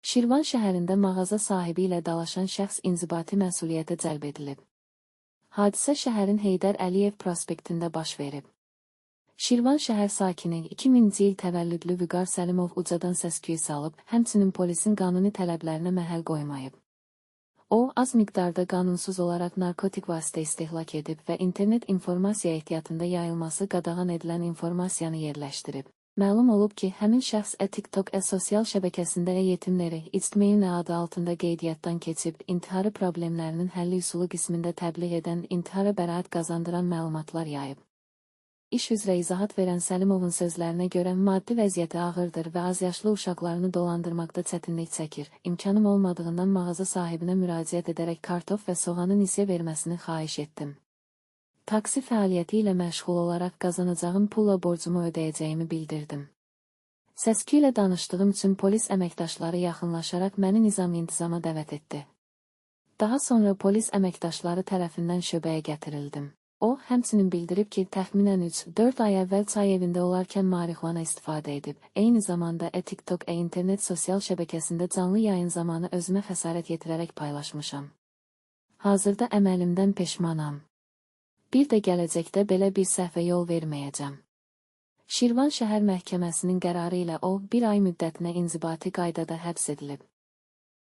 Şirvan şəhərində mağaza sahibi ilə dalaşan şəxs inzibati məsuliyyətə cəlb edilib. Hadisə şəhərin Heydər Əliyev prospektində baş verib. Şirvan şəhər sakini 2000-ci il təvəllüdlü Vüqar Səlimov ucadan səs-küy salıb, həmçinin polisin qanuni tələblərinə məhəl qoymayıb. O, az miqdarda qanunsuz olaraq narkotik vasitə istehlak edib və internet informasiya ehtiyatında yayılması qadağan edilən informasiyanı yerləşdirib. Məlum olub ki, həmin şəxs TikTok sosial şəbəkəsində yetimləri ictimai adı altında qeydiyyatdan keçib, intiharı problemlərinin həlli üsulu qismində təbliğ edən, intihara bəraət qazandıran məlumatlar yayıb. İş üzrə izahat verən Səlimovun sözlərinə görə maddi vəziyyəti ağırdır və azyaşlı uşaqlarını dolandırmaqda çətinlik çəkir. İmkanım olmadığından mağaza sahibinə müraciət edərək kartof və soğanı nisiyə verməsini xahiş etdim. Taksi fəaliyyəti ilə məşğul olaraq qazanacağım pulla borcumu ödəyəcəyimi bildirdim. Səsküy ilə danışdığım üçün polis əməkdaşları yaxınlaşaraq məni nizam-intizama dəvət etdi. Daha sonra polis əməkdaşları tərəfindən şöbəyə gətirildim. O, həmçinin bildirib ki, təxminən 3-4 ay əvvəl çay evində olarkən marixuana istifadə edib. Eyni zamanda TikTok internet sosial şəbəkəsində canlı yayın zamanı özümə xəsarət yetirərək paylaşmışam. Hazırda əməlimdən peşmanam. Bir də gələcəkdə belə bir səhvə yol verməyəcəm. Şirvan şəhər məhkəməsinin qərarı ilə o, bir ay müddətinə inzibati qaydada həbs edilib.